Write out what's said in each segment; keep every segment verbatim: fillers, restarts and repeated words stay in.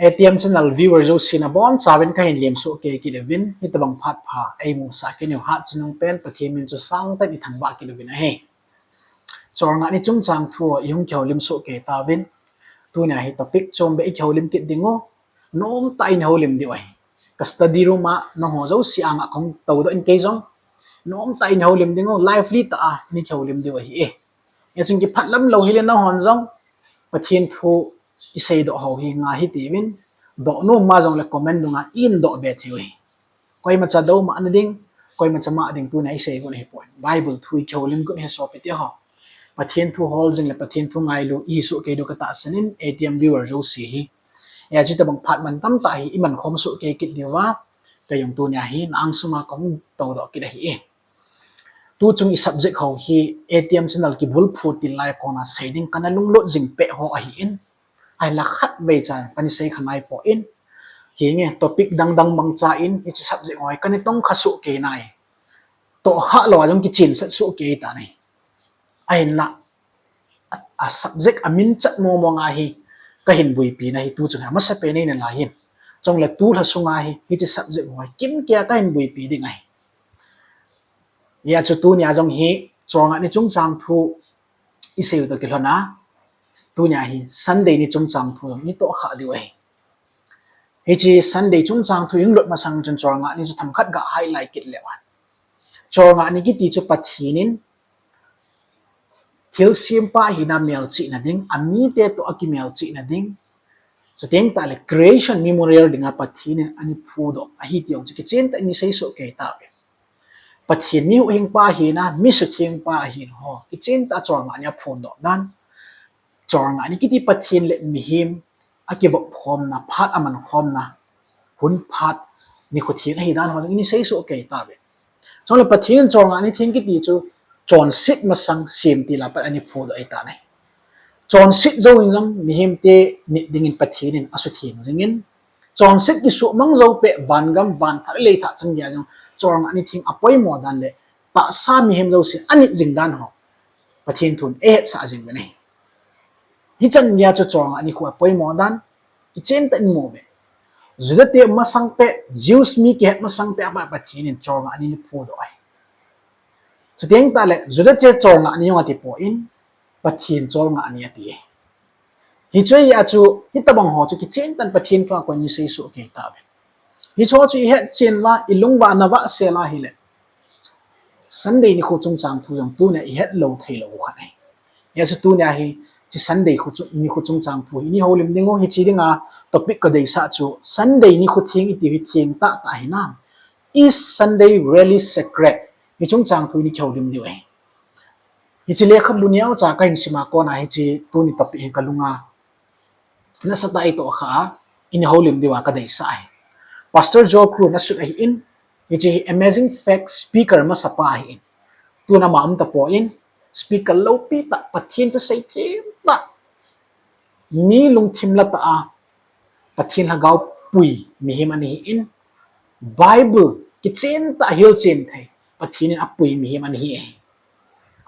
A T M channel viewer jouse nabonchauvin kahin lemsoh kei kit uvin, hitabang phat pha eimusah kit u hat chinung pen Pathen min chu sangtah in ithangvah kit uvin ahi. Cholngah ni chungchang thu ihung kihoulim soh kei tauvin, tunia hi topic chombeh ikihoulim kit diu, nomtah in houlim diu ahi. Ka study room a nangho jouse anga kahung toudoh in kei jong, nomtah in houlim diu, lively tah a ikihoulim diu ahi e. Hijeh chun kiphatlam lou hile nanghon jong Pathen thu iseidoh ho hi ngai hitiuvin, doh nom ma jongle comment dunga ihin doh be thei u ahi. Koimacha douma nading, koimacha ma ding tunia isei got ahipoi. Bible thu ikihoulim got ahi sopite ho. Pathen thu hol jing le Pathen thu ngailu ihi soh kei diu katahsan in, A T M viewer jouse hi, hitabang phat mantam tah hi iman khom soh kei kit diuva, kei jong tunia hi na angsunga kahung toudoh kit ahi e. Tuchung i subject ho hi A T M channel kibulphu til lai kona sei ding kana lunglut jing peh ho ahin, ahinla khatvei chan kana sei kha naipoi, hinge topic dangdang mangchan hiche subject ho hi kana tongkha soh kei nai. Tohkhah lou a jong kichensah soh kei tan ahi. Ahinla, a, a subject aminchat mong mong a hi kahin buipi na hi tuchung hi amasapen eina lai hin. Chule tulha sunga hi hiche subject ho hi kimkeiya kahin buipi ding ahi. Hijeh chun tunia jong hi cholngah ni chungchang thu iseiu toh kilhona, tunia hi Sunday ni chungchang thu jong itohkhah diu ahi. Hiche Sunday chungchang thu ilut masang chun cholngah ni chu themkhat ga highlight kit leu hen. Cholngah ni kiti chu Pathen in thilsempa hina melchihna ding, amite toh akimelchihna ding, chuteng tahle creation memorial dinga Pathen in ana phudoh ahi ti jong chu kichentah in isei soh kei tauve. Pathen mi huhhingpa hina, mi suthengpa hina ho kichentah a cholngah ni aphondoh dan. Cholngah ni kiti Pathen le mihem akivop khomna, phat aman khomna hun phat nikho theng ahi dan ho jong isei soh kei tauve. Chule Pathen in cholngah ni theng kiti chu chonset masang semtil a pat ana phudoh ahitan ahi. Chonset jouvin jong mihemte nit dingin Pathen in asutheng jingin, chonset kisuhmang jou peh vangam, vanthah, leithah chan geiya jong cholngah ni theng apoimo dan le tahsa mihem jouse anit jing dan ho Pathen thun eihetsah jing uvin ahi. Hichan geiya chu cholngah ni khu apoimo dan kichentah in imu uve. Judate masang peh, Jews mi kihet masang peh a pat Pathen in cholngah ni ana phudoh ahi. Chuteng tahle Judate cholngah ni jong atipoi, Pathen cholngah ni ati ahi. Hiche a chu hitabang ho chu kichentah in Pathen thua kon isei soh kei tauve. Hiche ho chu ihetchen uva, ilungvah a navahsel a hile, Sunday nikho chungchang thu jong tunia ihet lou theilou khat ahi. Hijeh chun tunia hi hiche Sunday nikho chungchang thu hi ihoulim diu, hiche dinga topic kadeisah chu Sunday nikho theng iti hi theng tahtah ahinam, Is Sunday really sacred? Hiche chungchang thu hi ikihoulim diu ahi. Hiche lekhabu neocha kahin sima kona hiche tuni topic hi kalunga nasatah a itohkhah a, ihoulim diuva kadeisah ahi. Pastor Joe Crew in asut ahin, hiche hi Amazing Facts speaker masapa ahin. Tuna ama umtapoi, speaker loupitah, Pathen thusei themtah, mi lungthim latah a Pathen lhagao pui mihem ana hin, Bible kichentah a hilchen thei Pathen in apui mihem ana hi ahi.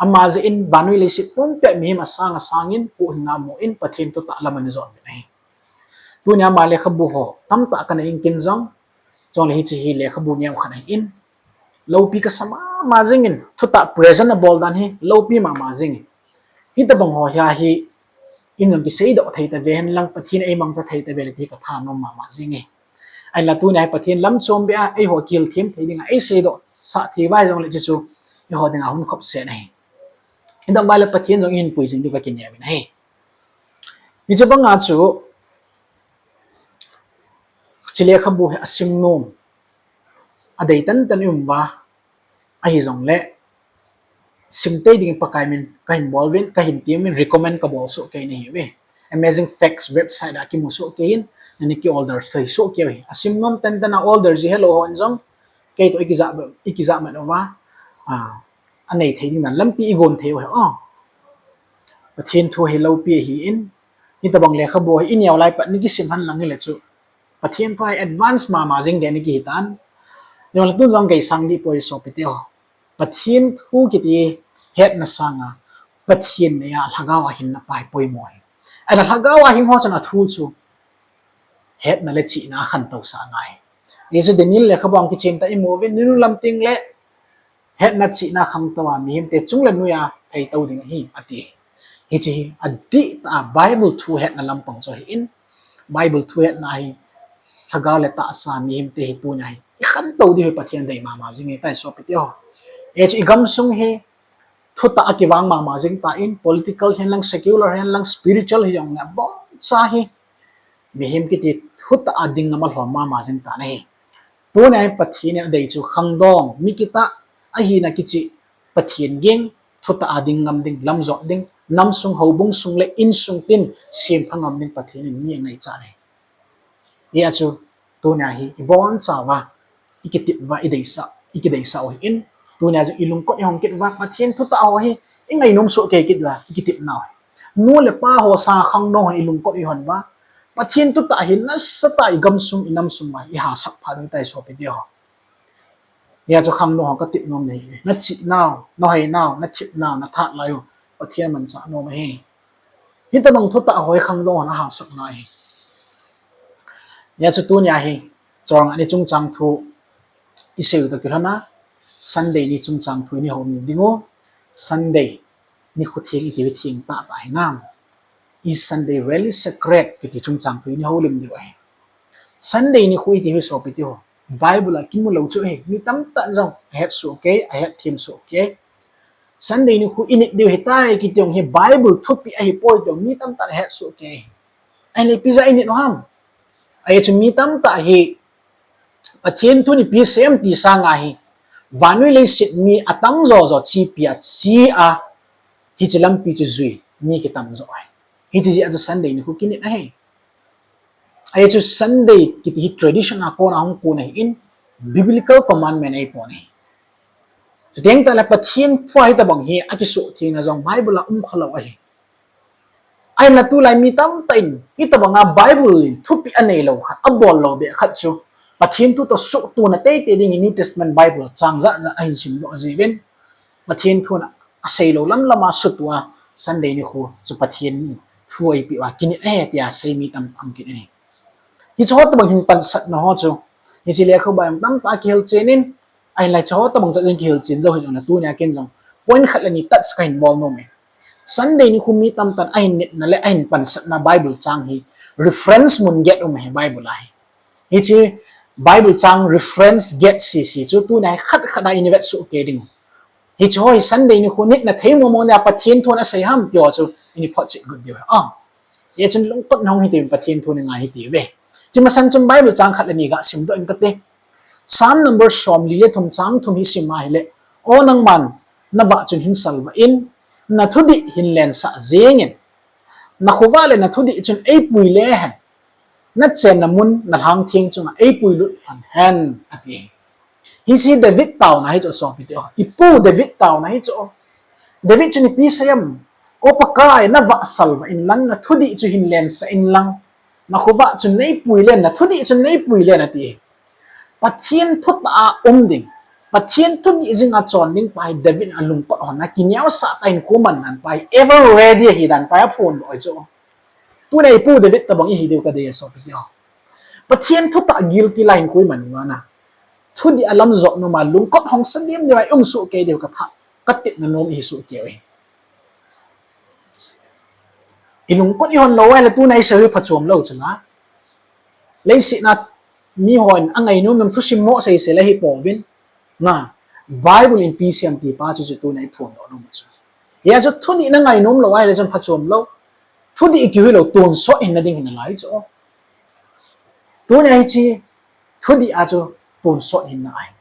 Ama jeh in vannoi leiset pumpia mihem asang asangin huhhingna amun Pathen thutah lam ana jon uvin ahi. Tunia ama lekhabu ho tamtah kana inkin jong, chule hiche hi lekhabu neokhat ahin, loupi kasa mama jengin, thutah present abol dan hi loupi mama jengin, hitabang ho hi, hin jong kiseidoh thei tave henlang, Pathen in eimangcha thei tave le ti kathanom mama jenge. Ahinla tunia hi Pathen lam chombeh a eiho kihilthem thei dinga eiseidohsah thei uva jongle hiche chu eiho dinga hun khopset ahi. Hitabang uva le Pathen jong ihin pui jing diu kakinem in ahi. Hiche banga chu hiche lekhabu hi asim nom, adei tantan ium uva, ahijongle simtei dingin Pakai min kahin bol uvin, kahin temin, recommend kabol soh kei nahiuve. Amazing Facts website a kimu soh kei in, nana kiorder thei soh kei uve. Asim nom tantan a order ji helou hon jong keitoh ikijah, ikijah mat uva, anei thei ding dan lampi igon thei uve. Pathen thu hi loupi ahin, hitabang lekhabu hi ineo lai pat nakisim henlang hile chu Pathen thu hi advance mama jeng ding nakihitan. Jongle tun jong keisang dihpoi sopite ho. Pathen thu kiti hetna sanga Pathen neiya lhagao a hinna pa hi poimo ahi. Ahinla lhagao a hing ho chun athu chu hetna le chihna a khantou sah ngai. Hichu Daniel lekhabu a kichen ta imu uvin, ninu lam ting le hetna chihna khangtou a mihemte chung le noi a thei tou ding ahi, ati. Hiche hi adih tah a Bible thu hetna lampang chu ahin, Bible thu hetna hi lhagao le tahsa mihemte hi tunia hi i khantou diu hi Pathen dei mama jing ahitai sopite ho. Hichu i gamsung hi thutah a kivang mama jing tan, political hihen lang, secular hihen lang, spiritual hijongle aboncha hi mihem kiti thutah a ding ngam a lhom mama jing tan ahi. Tunia hi Pathen in adei chu khangdong, mi kitah, ahina kicheh, Pathen ging, thutah a ding ngam ding, lamjot ding, namsung, houbung sung le insung tin sempha ngam ding Pathen in mi angaichat ahi. Hijeh chun tunia hi ibonchauva i kitep uva i deisah, i kideisah u ahin, tunia jong i lungkot i hong kit uva Pathen thutah ho hi i ngainom soh kei kit uva i kitepnau ahi. Nu le pa ho sanga khangdong hon i lungkot i hon uva, Pathen thutah hi nasatah a i gamsung i namsung uva i hahsat phat u ahitai sopite ho. Hijeh chun khangdong ho katep nom ahi, na chihnau, na hoinau, na thepnau, na thatlai u Pathen amanchah nom ahi. Hitobang thutah ho hi khangdong hon ahahsatna ahi. Hijeh chun tunia hi choranga ni chungchang thu i seiu toh kilhon a, Sunday ni chungchang thu i houlim diu. Sunday nikho theng i tiu hi theng tahtah hinam? Is Sunday really sacred kiti chungchang thu i houlim diu ahi. Sunday nikho i tiu hi sopite ho, Bible a kimu lou chu ahi, mi tamtah jong ahet soh kei, ahet them soh kei. Sunday nikho i nit diu ahitai kiti jong hi Bible thupeh ahipoi ti jong mi tamtah in ahet soh kei. Ahile ipi jeh a i nit u ham? Hichu mi tamtah hi Pathen thun ipi asei em ti sanga hi vannoi leiset mi atamjo jo chepi a che a, hiche lampi chu jui mi kitamjo ahi. Hiche jeh a chu Sunday nikho kinit ahi. Hichu Sunday kiti hi tradition a kona hung kon ahin, biblical commandment ahipon ahi. Chuteng tahle Pathen thu a hitobang hi akisuhthengna jong Bible a um khalou ahi. Ahinla tulai mi tamtah in hitobanga Bible in thupeh aneilou khat, abol lou beh khat chu Pathen thu toh suhtona teitei ding hi New Testament Bible chang jat jat ahin simdoh jiuvin, Pathen thun aseilou lamlam a suhtoh a Sunday nikho chu Pathen thu eipeh uva kinit ahi tia sei mi tamtah um kit in ahi. Hiche ho tobang hin pansatna ho chu hiche lekhabu a jong tamtah kihilchen in, ahinla hiche ho tobang chu jong kihilchen jou hijongle tunia ken jong point khat le ni touch kahin bol nom e. Sunday nikho mi tamtah in ahin nitna le ahin pansatna Bible chang hi reference mun get um ahi Bible a hi. Hiche Bible chang reference get sese chu tunia hi khat khat a i vet soh kei ding u. Hiche ho hi Sunday nikho nitna thei mong mong nia Pathen thun asei ham ti ho chu i photchet got diu ahi. Hichun lungkot in hung hitiuvin Pathen thu i ngai hitiuve. Hiche masang chun Bible chang khat le ni ga simdoh inge kati. Psalm number somli le thum chang thum hi sim ahile, O nangman navah chun hin salvah in, nathudih hin lensah jengin, nakhovah le nathudih chun eipui le hen, nachenna mun nalhangtheng chunga eipui lut lhon hen, ati. Hiche hi David taona hichu sopite ho. I pu David taona hichu. David chun ipi asei em? O Pakai, navah salvah inlang, nathudih chu hin lensah inlang, nakhovah chun neipui len, nathudih chun neipui len, ati. Pathen thutah a um ding, Pathen thudih jinga chon ding pa hi David in alungkot hon a kineosah tah in hinkho mannan pa hi ever ready ahi dan pa hi aphondoh ahi chu. Tuna i pu David tobang ihi diu kadei e sopite ho. Pathen thutah gilkel a hinkho iman uva na, thudih a lamjot noma lungkot hongsa diam diam a i um soh kei diu katha, katepna nom ihi soh kei u ahi. I lungkot ihon lou ahile tuna isei u hi phachom lou chu la. Leiset a mihon angainom nom thusim mo seisei le hipouvin, na, Bible in ipi asei em ti pa chu chu tuna iphondoh nom chu. Hijeh chun thudih nangainom lou ahile chun phachom lou. Thudih kihuhil lou, tonsot hinna ding hinalai chu. Tuna hiche thudih a chu tonsot hinna ahi.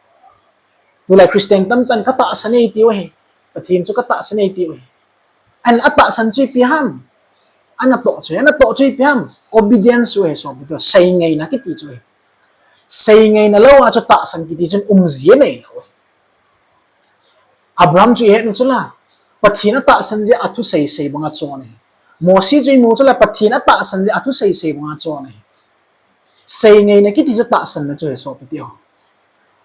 Tulai Christian tamtah in katahsan e tiu ahi. Pathen chu katahsan e tiu ahi. Ahin atahsan chu ipi ham? Anatoh chu, anatoh chu ipi ham? Obedience u ahi sopite ho, seingaina kiti chu ahi. Seingaina lou a chu tahsan kiti chun umji aneilou ahi. Abraham chu ihet u chu la, Pathen atahsan jeh a athu seisei banga chon ahi. Mosi chu imu chu la, Pathen atahsan jeh a athu seisei banga chon ahi. Seingaina kiti chu tahsanna chu ahi sopite ho.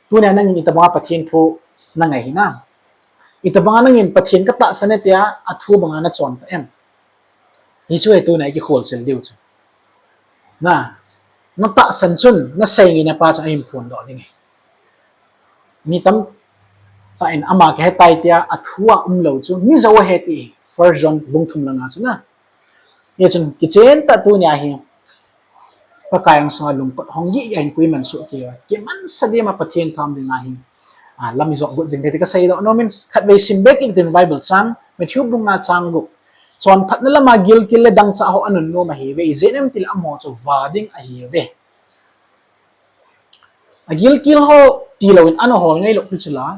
Tunia nangin itobanga Pathen thu nangai hinam? Itobanga nangin Pathen katahsan e tia athu banga nachon ta em? Hichu ahi tuna ikikholchil diu chu. Na, natahsan chun nasei ngeina pa chun ahin phondoh ding ahi. Mi tamtah in ama kahe tai tia athu a umlou chu mi jou ahi ti First John bung thum langa chun a. Hichun kichen tah tunia hi Pakai angsunga lungput hong gih gih in koiman soh kei uve. Kimansa dima Pathen thu a um dinga hi, a, lam ijot got jing ding ti kasei doh nom in, khatvei sim be kit ding Bible chang, Matthew bung nga chang gup. Chonphatna lama gilkel le dangchah ho anunnom ahiuve, ijeh inem itile amaho chu va ding ahiuve. Agilkel ho tilou in ana hol ngai lou pi chu la,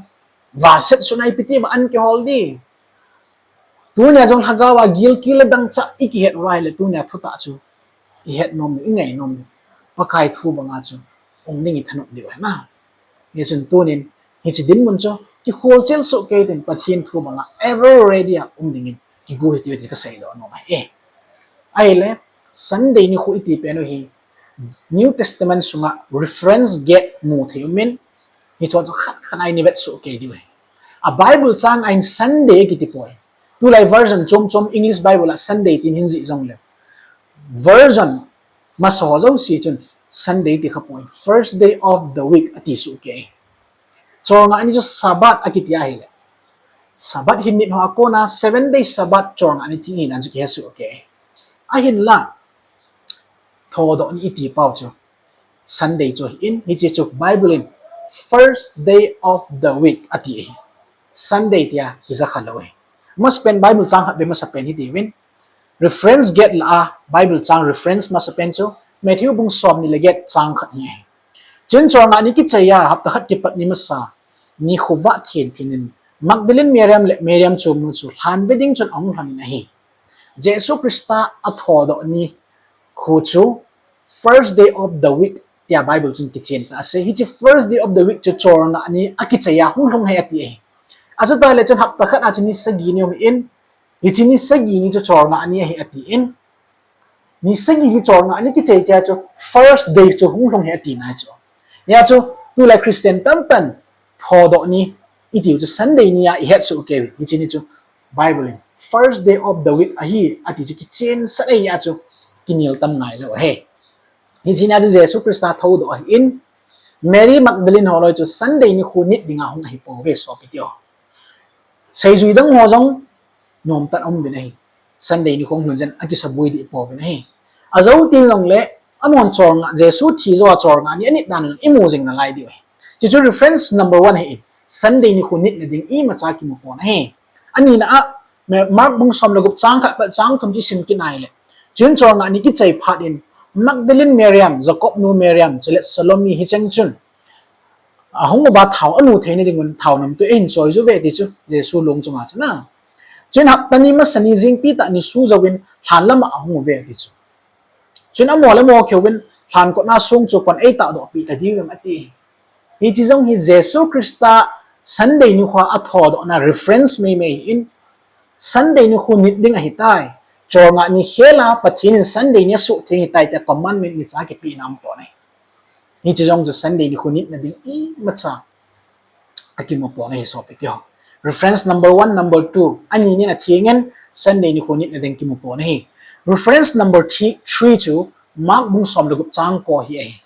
va setsutna ipi ti ma an kihol ding. Tunia jong lhagao a gilkel le dangchah ikihet uva ahile tunia thutah chu ihet nom ding, ingai nom ding. Pakai thu banga chu um ding ithanop diu ahi na. Hichun tunin hiche dinmun chu kikholchil soh kei tin Pathen thu banga ever ready a um dingin kigo hite ti kasei doh nom ahi. Ahile Sunday nikho iti pen u hi New Testament sunga reference gate mu thei umin, hiche chu khat khat a ini vet soh kei diu ahi. A Bible chang a in Sunday kiti poi. Tulai version chom chom English Bible a Sunday tin hin jih jongle, version masa ho jouse chun Sunday ti kha poi, first day of the week ati soh kei. Cholngah ni chu Sabbath akiti ahile, Sabbath hin nit ho a kona seven day Sabbath cholngah ni ti ahi nan chu kihe soh kei. Ahinla thodoh ni iti pau chu Sunday chu ahin, hiche chu Bible in first day of the week ati ahi. Sunday tia kija kha lou ahi. Masapen Bible chang khat ve masapen hitiuvin. Reference get lah a Bible chang reference masapen chu Matthew bung somni le get chang khat hi ahi. Chun cholngah ni kichai a hapta khat kipat ni masa nikho vah thim thim in Magdalene Mariam le Mariam chomnu chu lhan ve ding chun ahung lhon in ahi. Jesu Christa athodoh nikho chu first day of the week tia Bible chun kichen tah asei. Hiche first day of the week chu cholngah ni akichai a hung lhung ahi ati ahi. Achutah le chun hapta khat a chu ni sagi ni um in, hiche ni sagi ni chu cholngah ni ahi atin, ni sagi ni cholngah ni kichai chea chu first day chu hung lhung ahi ati nai chu. Hia chu tulai Christian tamtah in thodoh ni itiu chu Sunday ni a ihet soh kei uve. Hiche ni chu Bible in first day of the week ahi ati chu kichen sah ahi a chu kinel tam ngai lou ahi. Hiche ni a chu Jesu Christa thodoh ahin, Mary Magdalene holoi chu Sunday nikho nit dinga hung ahipouve sopi teho. Seijui dang ho jong nomtah a um uvin ahi. Sunday nikho hung lhun jeh in akisaboi deh pouvin ahi. Ajou teng jongle, amahon cholngah, Jesu thi jou a cholngah ni anit dan u imu jing nalai diu ahi. Hiche chu reference number one ahin, Sunday nikho nitna ding imacha kimu pon ahi. Anina a, Mark bung som le gup chang khat pat chang thum chu isim kit nai le, chun cholngah ni kichai phat in Magdalene Mariam, Jacob nu Mariam, chule Salome hicheng chun ahung uva thao anu theina dingun thao namtui ahin choi uve ti chu Jesu long chunga chun a. Chun hapta ni masa ni jingpi tah nisu jouvin lhan lama ahung uve ti chu. Chun amaho le amaho kihou vin lhan kotna song chu kon eitahdoh peh ta diuvem ati. Hiche jong hi Jesu Christa Sunday nikho a athodohna reference meimei ahin, Sunday nikho nit ding ahitai, cholngah ni khel a Pathen in Sunday ni asuhtheng ahitai tia commandment imacha kipehna um pon ahi. Hiche jong chu Sunday nikho nitna ding imacha akimu pon ahi sopi teho. Reference number one, number two, ani nin athengin Sunday nikho nitna ding kimu pon ahi. Reference number three, three chu Mark bung som le gup chang ko hi ahi.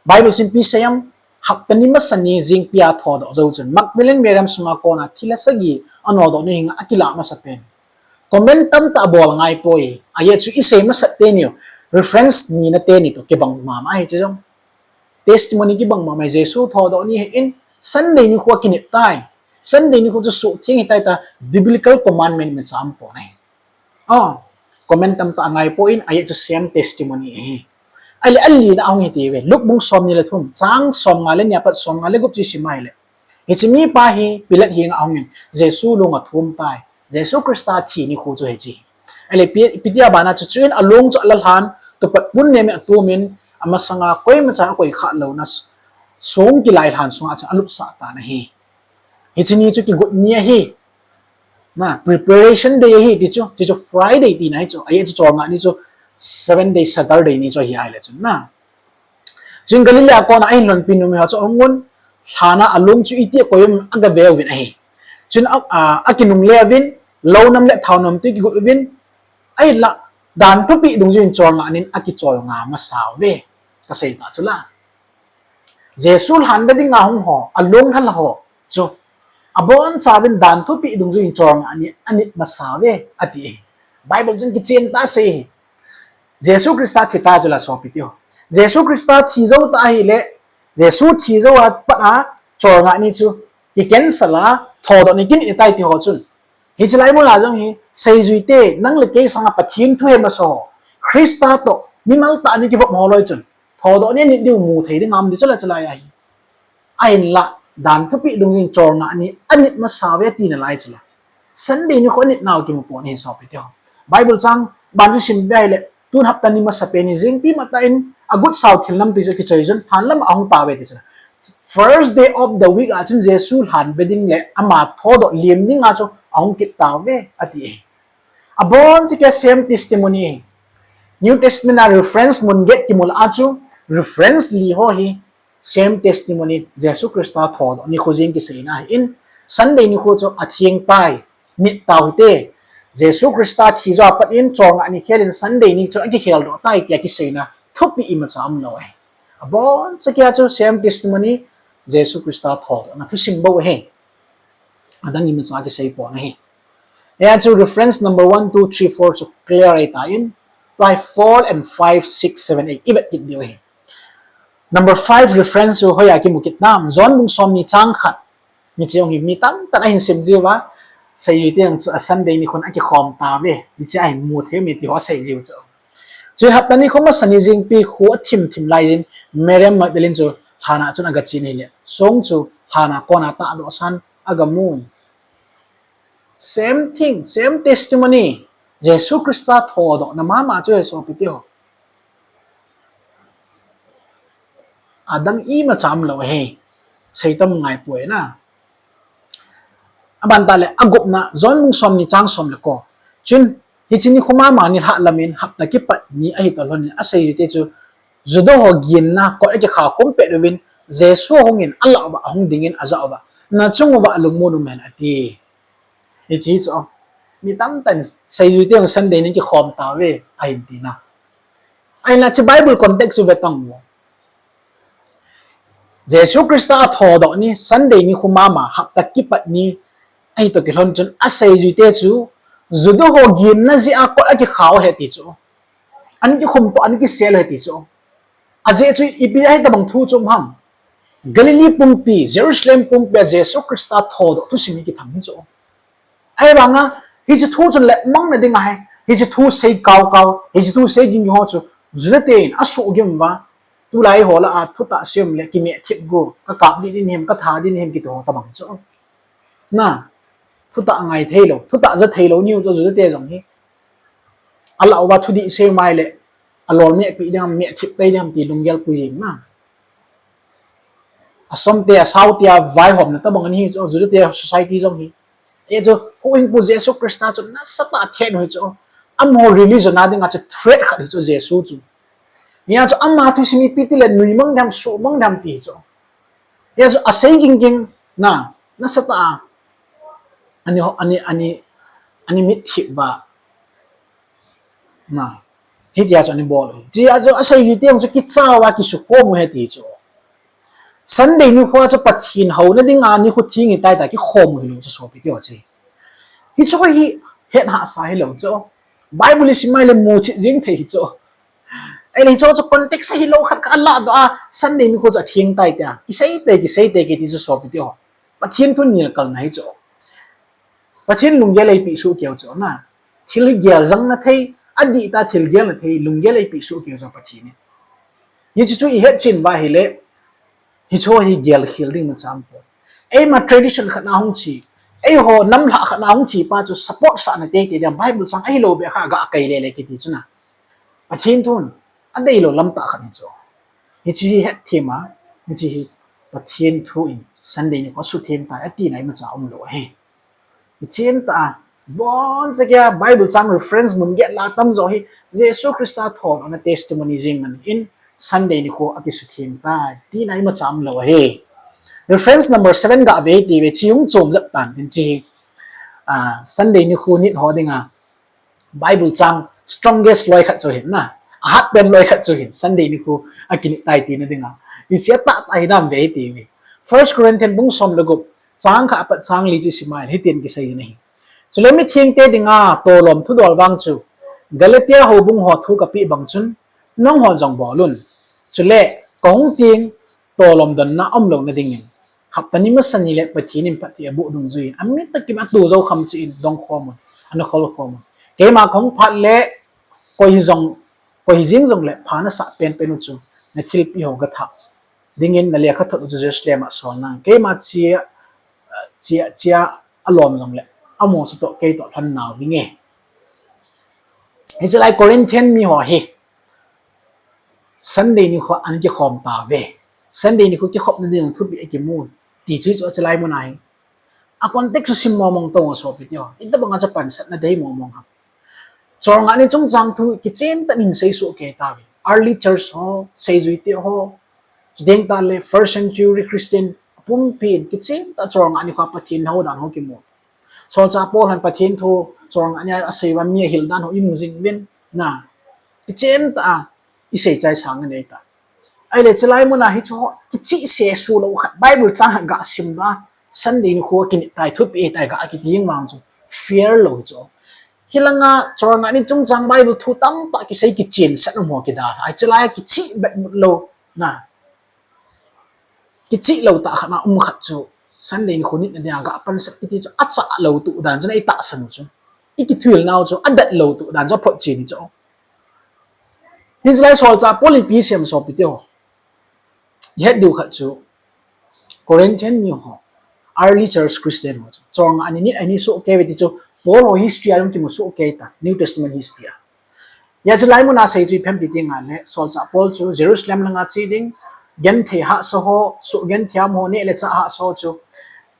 Bible chun ipi asei em, hapta ni masa ni jingpi a thodoh jou chun Magdalene Mariam sunga kona thilha sagi anodoh ni hinga akilah masapen. Comment tamtah abol ngai poi. Ajeh chu isei masat teni u, reference nina teni toh kibang mama ahi hiche jong. Testimony kibang mama ahi, Jesu thodoh ni ahin, Sunday nikho akinit tai, Sunday nikho chu suhtheng ahitai tia biblical commandment imacha um pon ahi. Comment tamtah angai poi, ajeh chu same testimony ahi. Ahile alina ahung hitiuve, Luke bung somni le thum, chang somnga le ni apat somnga le gup chu isim ahile, hiche mipa hi Pilate henga ahungin Jesu long athum tai. Jesu Christa thi nikho chu hiche. Ahile ipi, ipi tia bana chu, chuin along chu alalhan, tupat pun nemin atumin, amasanga koimachan akoi khah louna song kilailhan sunga chun alupsah tan ahi. Hiche ni chu kigot ni ahi. Na, preparation day ahi ti chu, hiche chu Friday tina ahi chu, ajeh chu cholngah ni chu seven day Saturday ni chu ahi ahile chun na. Chun Galilee a kona ahin lhonpi numei ho chu ahungun, lhana along chu iti akoi em agaveuvin ahi. Chun a, a, akinungle uvin, lounam le thao namtui kigot uvin, ahinla, dan thupeh dungjuiyin cholngah nin akicholngah masauve. Kasei ta chu la. Jesu lhan ve dinga hung ho, alunglhai ho chu, abonchauvin dan thupeh dungjui in cholngah ni anit masa uve, ati. Bible chun kichen tah a asei. Jesu Christa thi ta chu la sopi teho. Jesu Christa thi jou ta ahile, Jesu thi jou a pat a cholngah ni chu kicancel a, thodoh ni kinit tai ti ho chun. Hiche lai mun a jong hi, seijui te, nang le kei sanga Pathen thu he masa ho, Christa toh mimal tah a ana kivop ho loi chun, thodoh ni anit diu mu thei ding aum ding chu la hiche lai a hi. Ahinla, dan thupeh dungjui in cholngah ni anit masa uve tina lai chu la. Sunday nikho anit nau kimu pon ahi sopi teho. Bible chang ban chu sim ve ahile, tun hapta ni masapen hi jingpi matah in agutsau thil nam ti chu kichoi jun, lhan lam a ahung tauve ti chu la. First day of the week a chun Jesu lhan ve ding le ama thodoh liam dinga chu ahung kit tauve, ati. Aboncha kia same testimony. New Testament a reference mun get kimu lah a chu, reference li ho hi same testimony, Jesu Christa thodoh nikho jeng kiseina ahin, Sunday nikho chu atheng tai, nit tau hite. Jesu Christa thi jou a pat in cholngah ni khel in Sunday ni chu akikhel doh tai tia kiseina thupeh imacha umlou ahi. Aboncha kia chu same testimony, Jesu Christa thodohna thusim bou ahi. Adang imacha kisei pon ahi. Hia chu reference number one, two, three, four chu clear ahitan, tua hi four and five, six, seven, eight ivet kit diu ahi. Number five reference chu hoiya kimu kit nam, John bung somni chang khat. Hiche jong hi mi tamtah in ahin sim jiuva, seijui te jong chu a Sunday nikhon akikhom tauve, hiche ahin mu thei mi ti ho asei jiu chu. Chuin hapta nikho masa ni jingpi kho athim thim laiyin, Mary Magdalene chu lhan a chun agache in ahile, song chu lhan a kona tahdoh san agamun. Same thing, same testimony. Jesu Christa thodohna mama chu ahi sopi teho. Adang imacha umlou ahi. Seitam ngaipoi na. Aban tah le, agupna, John bung somni chang som le ko. Chuin, hiche nikho mama nilhah lamin hapta kipat ni ahi toh lhonin aseijui te chu, Juda ho ginna kot akikha khum pet uvin, Jesu ahungin, alah uva, ahung dingin ajah uva, nachung uva alungmon um hen ati. Hiche chu, mi tamtah in seijui te jong Sunday ni kikhom tauve ahin tina. Ahinla hiche Bible context chu ve tang u. Jesu Christa athodoh ni, Sunday nikho mama, hapta kipat ni ahi toh kilhon chun aseijui te chu, Juda ho ginna jeh a kot akikha u ahi ti chu, ana kikhum toh ana kisel u ahi ti chu. Ajeh chu ipi ahi tabang thu chu um ham? Galilee pumpi, Jerusalem pumpi a Jesu Christa thodoh thusim hi kithang hi chu. Ahivanga, hiche thu chun letmang na ding ahi, hiche thu sei kaukau, hiche thu sei gingho chu, Juda ten asuhgim uva, tulai ho lah a thutah sei um le kimeh thip gu, kakap ding ding him, katha ding him kiti ho tabang chu. Na, thutah ngai theilou, thutah ja theilou niu chu Juda te jong hi. Alah uva thudih sei mai le, alol mehpi ding ham, meh thip pai ding ham ti lunggel pui jing na. Asomte, asaote a vaihomna tabang ahi chu, Juda te society jong hi. Hijeh chun, huhhingpu Jesu Christa chu nasatah a thet u hi chu. Amaho religion a dinga chu threat khat hi chu Jesu chu. Hijeh chun ama thusim ipi tile nuimang ding ham, suhmang ding ham ti chu. Hijeh chun asei ging ging na, nasatah a ani, ani, ani, ani mitthip uva. Na, hitia chu ani bol u hi. Hijeh chun aseijui te jong chu kicha uva kisukhom u ahi ti chu. Sunday nikho chu Pathen houna dinga nikho theng ahitai tia kikhom u hilou chu sopi teho chu. Hichu hi het hahsa hilou chu. Bible isim mai le muchet jeng thei hi chu. Ahile hichu chu context ahilou khat khat alahdoh a Sunday nikho chu atheng tai tia kisei tei, kisei tei kiti chu sopi teho. Pathen thu nilkalna hi chu. Pathen lunggel eipeh soh keu chu na. Thil gel jangna thei, adihtah a thil gelna thei, lunggel eipeh soh keu chu Pathen in. Hiche chu ihet chen uva ahile, hiche hi gelkhel ding imacha umpon. Eima tradition khat na hung che, eiho namlhah khat na hung che pa chu support sahna teitei dia Bible chang ahilou beh kha gah kai lele kiti chu na. Pathen thun adeilou lamtah khat hi chu. Hiche hi hetthem a, hiche hi Pathen thu in Sunday nikho sutheng tai atina imacha umlou ahi. Hiche tah a, boncha kia Bible chang reference mun get lah tamjo hi Jesu Christa thodohna testimony jeng man in Sunday nikho akisutheng tai tina imacha umlou ahi. Reference number seven gah ve ti ve, hiche hung chom jep tan tin hiche hi, ah, Sunday nikho nit ho dinga Bible chang strongest loi khat chu ahi na. Ahat pen loi khat chu hin Sunday nikho akinit tai tina dinga. Hiche a tah tah hi nam ve ti mi. First Corinthians bung som le gup, chang khat apat chang li chu isim a ahile hitin kisei in ahi. Chule mithengte dinga tolom thudol vang chu Galatia houbung ho thu kapeh bang chun, nangho jong bol un. Chule kahung teng tolom donna aum louna dingin, hapta ni masa ni le Pathen in phatthei aboh dungjui in, amit takin atu jou kham cheh in dong khom un, ana khol khom un. Keima kahung phat le koi hi jong, koi hi jing jongle pha nasah penpen u chu nathilpeh ho gathah dingin nalekhathot u chu Jerusalem a sol nang. Keima chia, chia, chia alom jongle amaho chu toh kei toh lhon nau vinge. Hiche lai Corinthian miho hi Sunday nikho ana kikhom tauve. Sunday nikho kikhopna ding thupeh akimu ti chu hichu hiche lai mun ahi. A context chu sim mong mong tao sopite ho. Itobang a chu pansatna dei mong mong ham. Cholngah ni chungchang thu kichen tah in hin seisoh kei tauve. Early church ho, seijuite ho, chuteng tahle first century Christian apumpin kichen tah cholngah nikho Pathen houdan ho kimu. Solchah Paul hon Pathen thu cholngah nia asei uva mi ahil dan ho imu jing uvin, na, kichen tah a isei chai sang anei tai. Ahile chulai muna hichu ho kicheh sesu lou khat Bible chang khat gasim uva, Sunday nikho kinit tai, thupeh tai ga kiti jeng vang chu fair lou hichu. Hilanga cholngah ni chungchang Bible thu tamtah kisei kichensah um ho kidalha. Hichu lai kicheh bet mut lou, na, kicheh lou tah khat na um khat chu Sunday nikho nitna dinga ga pansat kiti chu achah lou toh dan chu na itahsan u chu, ikithil nau chu adat lou toh dan chu aphotchen chu. Hichu lai Solchah Paul in ipi asei em sopite ho. Ihet diu khat chu Corinthian miho, early church Christian ho chu cholngah ni nit ana soh kei uve ti chu Paul ho history a jong kimu soh kei tai, New Testament history a. Hichu lai muna sei chu ipi ham ti tengle Solchah Paul chu Jerusalem langa che ding, genthei hahsa ho, soh genthei a um ho, neh le chah hahsa ho chu,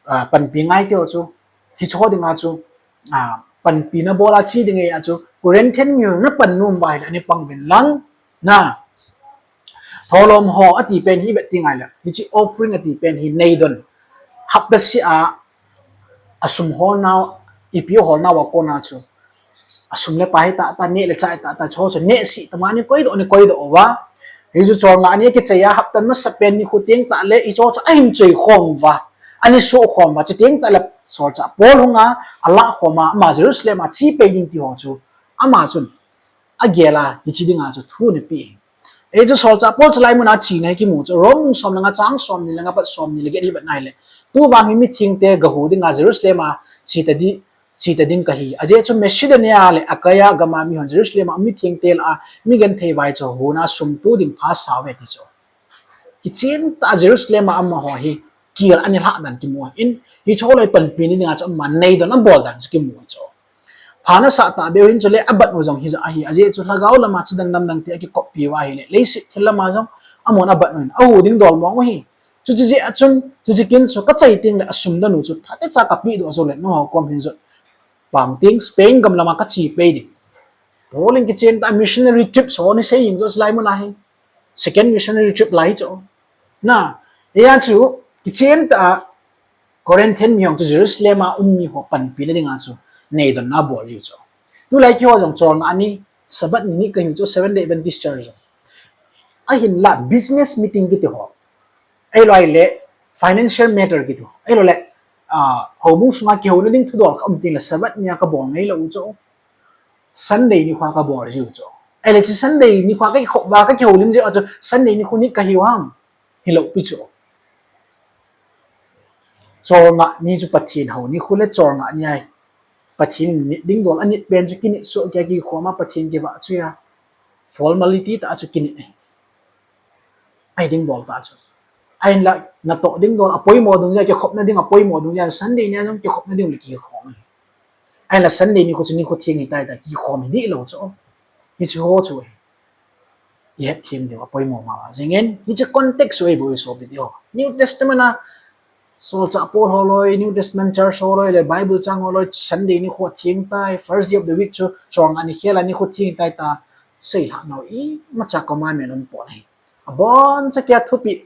ah, panpi ngai ti ho chu, hichu ho dinga chu, ah, panpina bol a che ding ahi a chu, Corinthian miho napan nom uva ahile ana pang uvin lang, na, tholom ho ati pen hi ivet tengle, hiche offering ati pen hi neidon, hapta seh a asum holnau, ipi holnau a kona chu asum le pai hi tahtah, neh le chah hi tahtah, chu chu nehseh tama ana koidoh, ana koidoh uva. Hichu cholngah ni akichai a hapta masapen nikho teng tahle hichu chu ahin choi khom uva, ana soh khom uva, chuteng tahle Solchah Paul hunga alah khom a, ama Jerusalem a che pei ding ti ho chu ama chun agel a hiche dinga chu thu ana pe ahi. Hichu Solchah Paul chulai muna chena hi kimu chu Rom bung som le nga chang somni le nga pat somni le get hi ivet na ahile, tuvang hi mithengte gahu dinga Jerusalem a che ta di, che ta ding kahi. Ajeh chu Macedonia le Achaia gam a mihon Jerusalem a mithengte lah a mi genthei vai chu huna sum to ding phasah uve ti chu. Kichen tah a Jerusalem a amaho hi kel ana lhah dan kimu in, hichu ho loi panpina dinga chu ama neidon abol dan chu kimu chu. Pha nasah tahbeh u hin chule abat u jong hijeh ahi, ajeh chu lhagao lama chidang namdang te akikoppi uva ahile, leiset thil lama jong amahon abat u hin ahu ding dol mong u ahi. Chuche jeh a chun, chuche kin chu kachai tengle asum don u chu phatecha kapehdoh jongle nangho kom hin jot pang teng Spain gam lama kache pei ding. Paul in kichen tah a missionary trip ho ana sei jing chu chulai muna hi. Second missionary trip lai chu, na, hia chu kichen tah a Corinthian miho chu Jerusalem a um miho panpina dinga chu neidonna abol u chu. Tulai keiho jong cholngah ni, Sabbath ni nit kahiu chu Seventh Day Adventist Church jong. Ahinla business meeting kiti ho, ahilou le financial matter kiti ho, ahilou le, ah, houbung sunga kihouna ding thudol khat um tengle Sabbath nia kabol ngai lou u chu, Sunday nikho kabol jiu chu. Ahile hiche Sunday nikho kakikhop uva kakihoulim jeh a chu Sunday nikho nit kahiu ham? Hilou pi chu. Cholngah ni chu Pathen hou nikho le cholngah ni ahi. Pathen in nit ding dol anit pen chu kinit soh kei a kikhom a Pathen kivah chu a, formality tah a chu kinit ahi. Ahi ding dol tah chu. Ahinla natoh ding dol apoimo dungjui a, kikhopna ding apoimo dungjui a Sunday nia jong kikhopna ding le kikhom ahi. Ahinla Sunday nikho chu nikho theng hitai tia kikhom hi dihlou chu. Hiche ho chu ihet them diu apoimo mama jingin, hiche context chu eibol u sopite ho. New Testament a Solchah Paul holoi, New Testament church holoi le Bible chang holoi Sunday nikho theng tai, first day of the week chu cholngah ni khel a nikho theng tai tia seilhah nau imacha commandment umpon ahi. Aboncha kia thupeh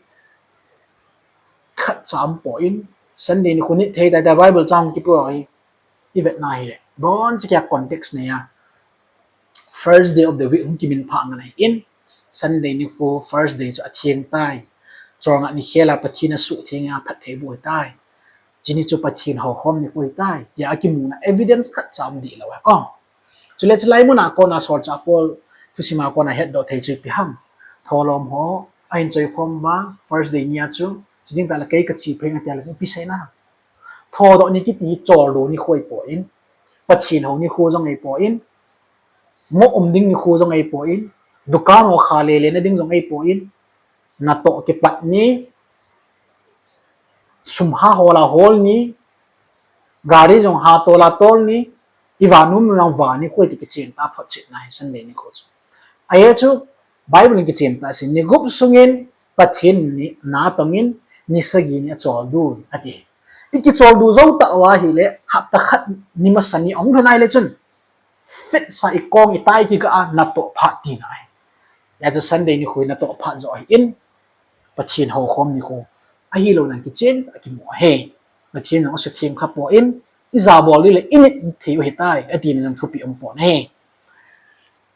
khatcha umpon, Sunday nikho nit thei tai tia Bible chang kipu ahi. Ivet na ahile, boncha kia context nei a, first day of the week hung kimin pha ngan ahin, Sunday nikho first day chu atheng tai. Cholngah ni khel a Pathen asuhtheng a phattheiboh ahitai. Chuni chu Pathen houkhom nikho ahitai tia akimuna evidence khatcha um dihlou ahi. Chule chulai muna kona solchah Paul thusim a kona hetdoh thei chu ipi ham? Tholom ho ahin choikhom uva first day nia chu, chuteng tahle kei kache phei nge tia le chu ipi seina? Thodoh ni kiti hi choldo nikho ahipoi, Pathen hou nikho jong ahipoi, mo um ding nikho jong ahipoi, dukan ho kha lele na ding jong ahipoi, natoh kipat ni, sum ha hol a hol ni, gari jong ha tol a tol ni, ivah nomnom vah nikho ti kichen tah photchetna ahi Sunday nikho chu. Ajeh chu Bible in kichen tah aseina, ni gup sungin Pathen in na atongin, ni sagi ni acholdo un ati. Ikicholdo jou tah uva ahile, hapta khat ni masa ni ahung lhun ahile chun, fitsa ikong itai kikah a natoh phat tina ahi. Hijeh chun Sunday nikho hi natoh phat joh ahin, Pathen houkhom nikho ahilou jong kichen tah a kimu ahi. Pathen jong asuhtheng khapoi, ijabol ding le init thei u ahitai atina jong thupeh umpon ahi.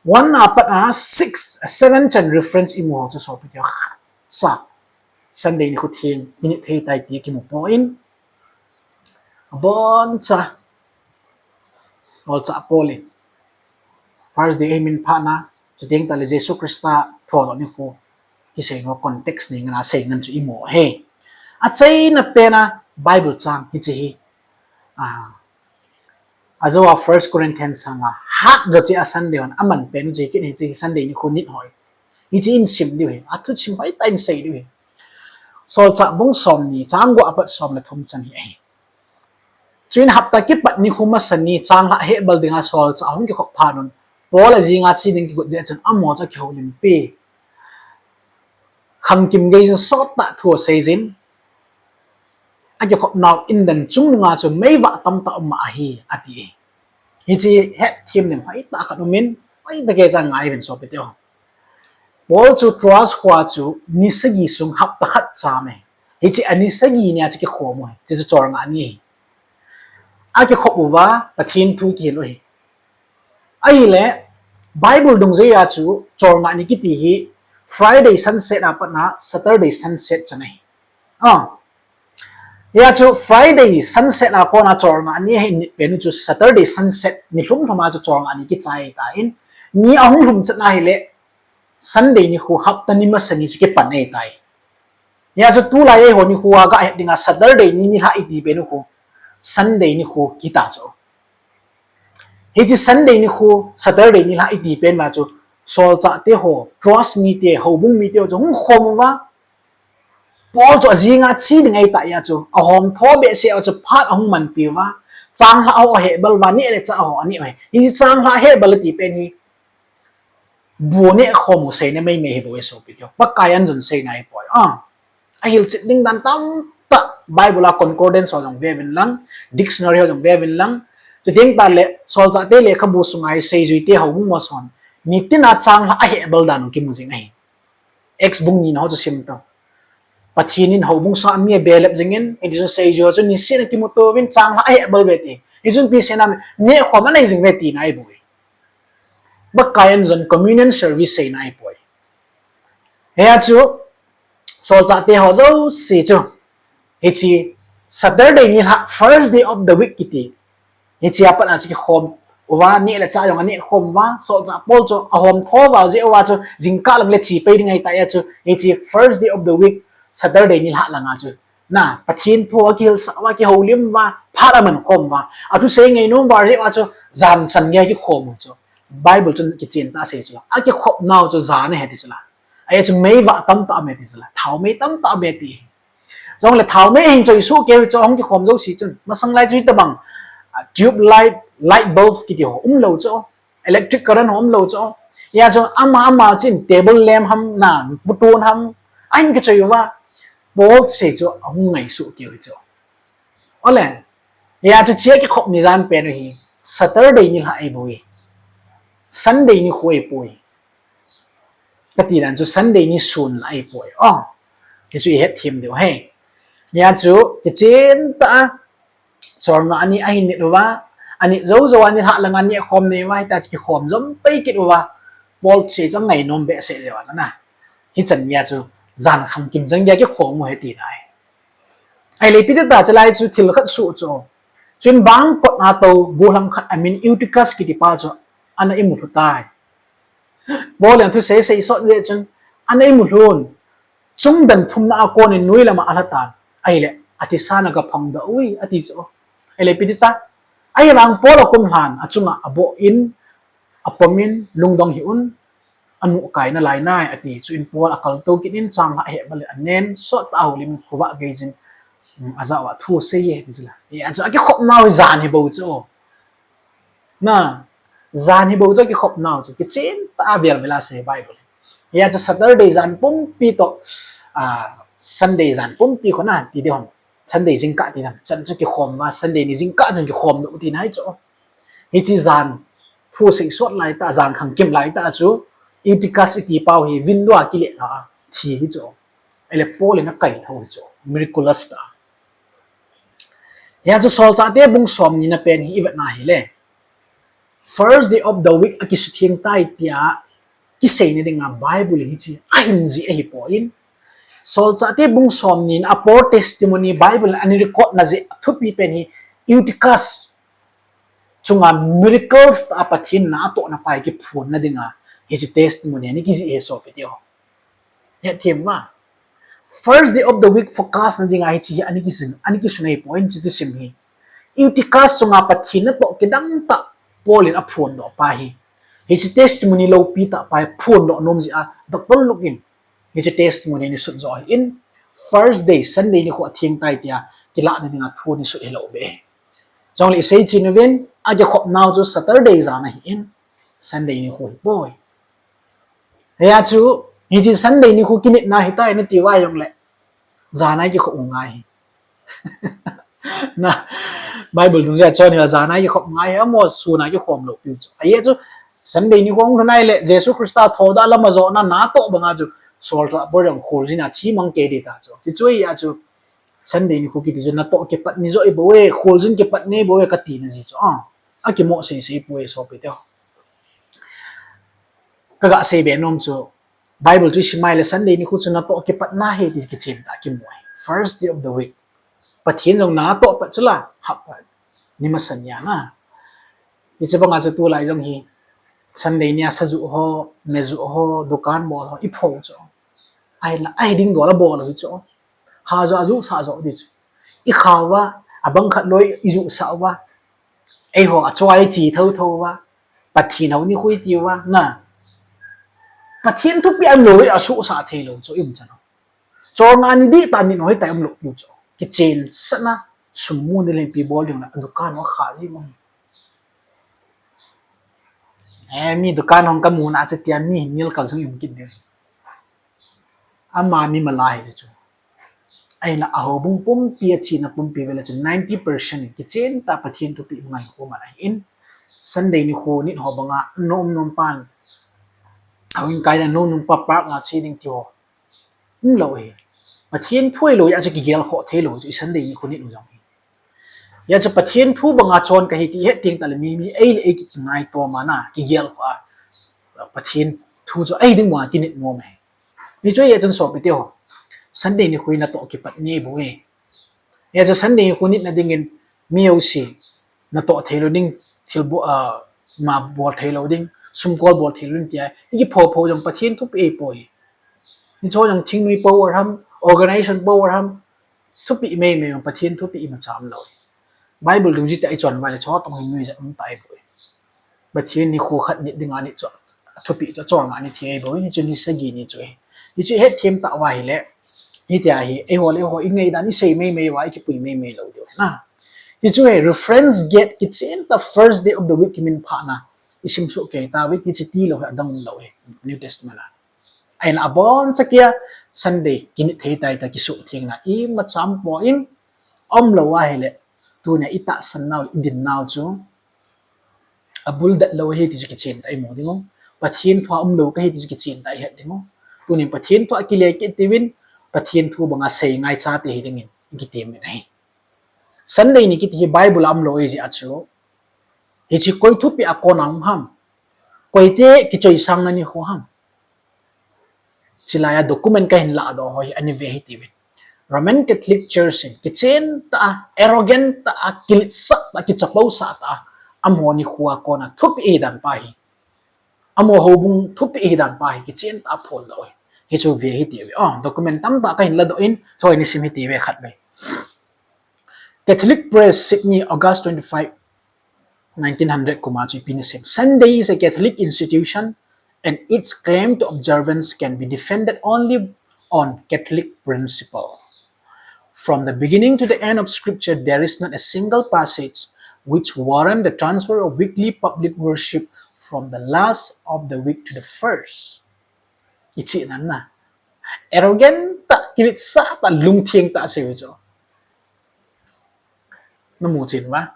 One apat a six, seven chan reference imu ho chu sopi teho, khatcha Sunday nikho theng init thei tai ti kimu poi. Aboncha solchah Paul in first day ahin min phatna, chuteng tahle Jesu Christa thodoh nikho kisei nau context nei ngan a sei ngan chu imu ahi. Achaina pena Bible chang hiche hi, ajou a First Corinthians sanga hat jo cheh a Sunday hon aman pen u chu kit hiche hi, Sunday nikho nit ho hi. Hiche in sim diu ahi, athusim hoitah in sei diu ahi. Solchah bung somni chang gup apat som le thum chan hi ahi. Chuin hapta kipat nikho masa ni changlhah hehbal dinga solchah ahung kikhop phat un, Paul ajinga che ding kigot jeh chun amaho chu akihoulimpi, khangkim geiyin sottah thu aseijin, akikhopnau indan chungnunga chu meivah tamtah um ahi ati. Hiche hetthem ding hoitah khat umin, hoitah keicha ngaiuvin sopi teho. Paul chu Troas khoa chu ni sagi sung hapta khat cham e. Hiche ani sagi nia chu kikhom u ahi, chuchu cholngah ni ahi. Akikhop uva Pathen thu kihil u ahi. Ahile Bible dungjui a chu cholngah ni kiti hi Friday sunset a patna Saturday sunset chan ahi. Hijeh chun Friday sunset a kona cholngah ni ahin nit pen u chu Saturday sunset nilhum lhum a chu cholngah ni kichai tan, ni ahung lhum chet ahile Sunday nikho hapta ni masa ni chu kipan ahitai. Hijeh chun tulai eiho nikho a gahet dinga Saturday ni nilhah iti pen u khu Sunday nikho kita chu. Hiche Sunday nikho, Saturday nilhah iti pen uva chu solchah teho, Troas mite, houbung mite ho chu hung khom uva, Paul chu ajinga che ding ahitah jeh chun ahomtho behseh a chu phat ahung manpi uva, changlhah ho ahehbal uva, neh le chah ho aneh u ahi. Hiche changlhah hehbal ati pen hi bu nehkhom u seina meimei ahibou e sopi teho, Pakai anjon seina ahipoi. Ahilchet ding dan tamtah Bible a concordance ho jong veuvin lang, dictionary ho jong veuvin lang, chuteng tahle solchahte lekhabu sunga hi seijuite houbung ho son nitina changlhah ahehbal dan u kimu jing ahi. Acts bung nina ho chu sim tau. Pathen in houbung sunga mi abelep jingin, hitichun seijui ho chu niseh a kimuto uvin changlhah ahehbal uve ti. Hichun ipi seina, nehkhom anei jing uve tina ahibou e. Pakai anjon communion service seina ahipoi. Hijeh chun solchahte ho jouse chu hiche Saturday nilhah, first day of the week kiti, hiche a pat a chu kikhom uva, neh le chah jong anehkhom uva, solchah Paul chu ahomtho val jeh uva chu jingkah lang le che pei ding ahitah jeh chun hiche first day of the week, Saturday nilhah langa chu na, Pathen thu akihilsah uva, kihoulim uva, phat amankhom uva, athusei ngainom uva jeh uva chu jan chan geiya kikhom u chu Bible chun kichen tah asei chu, akikhopnau chu jan ahi ti chu la. Ajeh chu meivah tamtah um e ti chu la, thaomei tamtah um e ti. Jongle thaomei ahin choisuh keu chu ahung kikhom jouse chun, masang lai chu hitobang tube light, light bulb kiti ho umlou chu, electric current ho umlou chu. Hijeh chun ama ama chun table lamp ham na, puton ham ahin kichoi uva, Paul thusei chu ahung ngaisuh keu hi chu. Ole, hijeh chun hiche kikhop ni jan pen u hi Saturday nilhah ahibou e, Sunday nikho ahipoi. Kati dan chu Sunday nisun lah ahipoi. Hichu ihetthem diu ahi. Hijeh chun kichen tah a cholngah ni ahin nit uva, Ani jou jou a nilhah langa neh khom nei uva, hitia chu kikhom jom pei kit uva. Paul chu chu angai nom behseh jeh uva chu na. Hichan geiya chu jan khangkim chan geiya kikhom u ahi tina ahi. Ahile ipi ti ta chu lai chu thil khat soh chu. Chuin bangkot a tou gollhang khat amin Eutychus kiti pa chu ana imu lhu tai. Paul in athusei sei sot jeh chun ana imu lhun. Chungdan thumna a konin noi lama alha tan. Ahile, athisan a gaphang doh uve, ati chu. Ahile, ipi ti ta. Ahivang Paul akum lhan, achunga aboh in, apom in, lungdong hih un, anu kaina lai nai, ati. Chuin Paul akal tou kit in, changlhah heh bal in anen, sot tah a houlim, khovah gei jin, um, ajah uva thu asei e, ti chu la. Hia chu akikhop nau hi jan hi bou chu. Na, jan hi bou chu akikhop nau chu, kichen tah a vel vel a asei Bible. Hia chu Saturday jan pumpi toh, ah, Sunday jan pumpi khu na, ti ding ham. Sunday jingkah ti ding ham. Chan chu kikhom uva, Sunday ni jingkah chun kikhom doh tina ahi chu. Hiche jan, thu sei sot lai tah, jan khangkim lai tah chu, Eutychus iti pau hi, vin lua kile a, thi hi chu. Ahile Paul in akai tho hi chu, miraculous tah. Hia chu Solchahte bung somni na pen hi ivet na hile. First day of the week akisutheng tai tia kiseina dinga Bible in hiche ahin jih ahipoi. Solchahte bung somni na a Paul testimony Bible in ana record na jeh a thupi pen hi Eutychus chunga miracles tah a Pathen in na atohna pa hi kiphonna dinga hiche testimony ana kijih ahi sopi teho. Hethem uva. First day of the week focus na dinga hiche hi ana kisun, ana kisun ahipoi hiche thusim hi. Eutychus chunga Pathen natoh kidang tah Paul in aphondoh pa hi. Hiche testimony loupi tah pa hi phondoh nom jeh a Doctor Luke in hiche testimony ana sut jo ahin. First day, Sunday nikho atheng tai tia kilahna dinga thu ana sut hilou be. Chule isei chen uvin, akikhop nau chu Saturday jan ahin. Sunday nikho hipoi. Hia chu, hiche Sunday nikho kinitna hitai nati uva jongle, jan a kikhop u ngai hi. Na, Bible dungjui a chon hila jan a kikhop ngai hi, amaho sun a kikhom lou piu chu. Ahia chu, Sunday nikho hung lhun ahile, Jesu Christa thodoh lam a jona natoh banga chu, Solchah Paul jong kholjin a chemang kei ding ta chu. Ti chu ahia chu, Sunday nikho kiti chu natoh kipat ni joh ibou e, kholjin kipat ni bou e, katina jeh chu. Ah, akimo sei sei poi sopi teho. Kaga sei be nom chu, Bible chu isim a ahile Sunday nikho chu natoh kipatna ahi ti kichen tah a kimu ahi. First day of the week. Pathen jong natoh pat chu la, hapta, ni masa nia na. Hiche banga chu tulai jong hi, Sunday nia sajuh ho, mejuh ho, dukan bol ho, ipho chu. Ahinla, ahi ding dol a bol u hi chu. Ha jo, ajuhsah jo ding chu. Ikha uva, abang khat loi ijuhsah uva. Eiho, achoi iche thotho uva. Pathen hou nikho iti uva, na. Pathen thupeh umlou, asuhsah theilou chu, ium chan u. Cholngah ni dihtah nit u hitia umlou piu chu. Kichen sahna, sum mu ni lempi bol ding la, dukan u akha ji mo. Eh, mi dukan hung kamu na chu tia mi hin nil kal sung um kit ding. Ama mi malai chu chu. Ahinla ahoubung pumpi a china pumpi vela chu ninety percent kichen tah Pathen thupeh banga um ahin. Sunday nikho nit ho banga nom nom pan. Houin kaina nom nom pa park a che ding ti ho. Umlou hi. Pathen thu ahilou a chu kigel khoh theilou chu i Sunday nikho nit u jong hi. Hia chu Pathen thu banga chon kahi ti het teng tah le mi, mi ei le ei ki, kingaito mana, kigel khoh a. Pathen thu chu ahi ding banga kinit nom ahi. Hichu ahia chun sopi teho. Sunday nikho hi natoh kipat ni bou e. Hia chu Sunday nikho nitna dingin mi jouse natoh theilou ding, thil bol, ah, ima bol theilou ding, sumkol bol theilou ding tia, ikipho pho jong Pathen thupeh ahipoi. Hichu jong thingnoi power ham, organization power ham, thupeh mei mei jong Pathen thupeh imacha umlou. Bible dungjui tia ichon uva le chutong hi nuijat um tai bou. Pathen nikho khat nit dinga nit chu, thupeh chu cholngah ni thei bou, hichu ni sagi ni chu. Hichu het them tah uva ahile, hitia hi, eiho le eiho, ingaidan isei mei mei uva, ikipui mei mei lou diu na. Hichu hi, reference gate kichen tah first day of the week kimin phat na, isim soh kei tauvin, hichu tilou hi adang lou hi, New Testament a. Ahinla abon chakia, Sunday, kinit thei tai tia kisuhthengna, imacha umpoi, umlou ahile, tunia itahsan nau, idin nau chu, abul det lou ahi ti chu kichen tah a imu ding u. Pathen thu a umlou kahi ti chu kichen tah a ihet ding u. Tunin Pathen thu a kile kit tiuvin, Pathen thu banga sei ngaicha te hi dingin, kitem in ahi. Sunday ni kiti hi Bible a umlou ahi jeh a chu, Hiche koi thupeh a kona hung ham? Koite kichoisangna nikho ham? Chulaiya document kahin lahdoh ho hi ana ve hite. Roman Catholic Church in kichen tah a, arrogant tah a, kiletsah tah a, kichapousah tah a, amaho nikho a kona thupeh ahi dan pa hi, amaho houbung thupeh ahi dan pa hi kichen tah a phondoh hi. Hichu ve hite. Oh, document tamtah kahin ladoh in, choi ni sim hite khat ve. Catholic Press, Sydney, August twenty-five, nineteen hundred kum a chu ipi ana sei. Sunday is a Catholic institution, and its claim to observance can be defended only on Catholic principle. From the beginning to the end of Scripture, there is not a single passage which warrant the transfer of weekly public worship from the last of the week to the first. Ichi nan na. Arrogant tah, kiletsah tah, lungtheng tah asei u chu. Namu chin uva.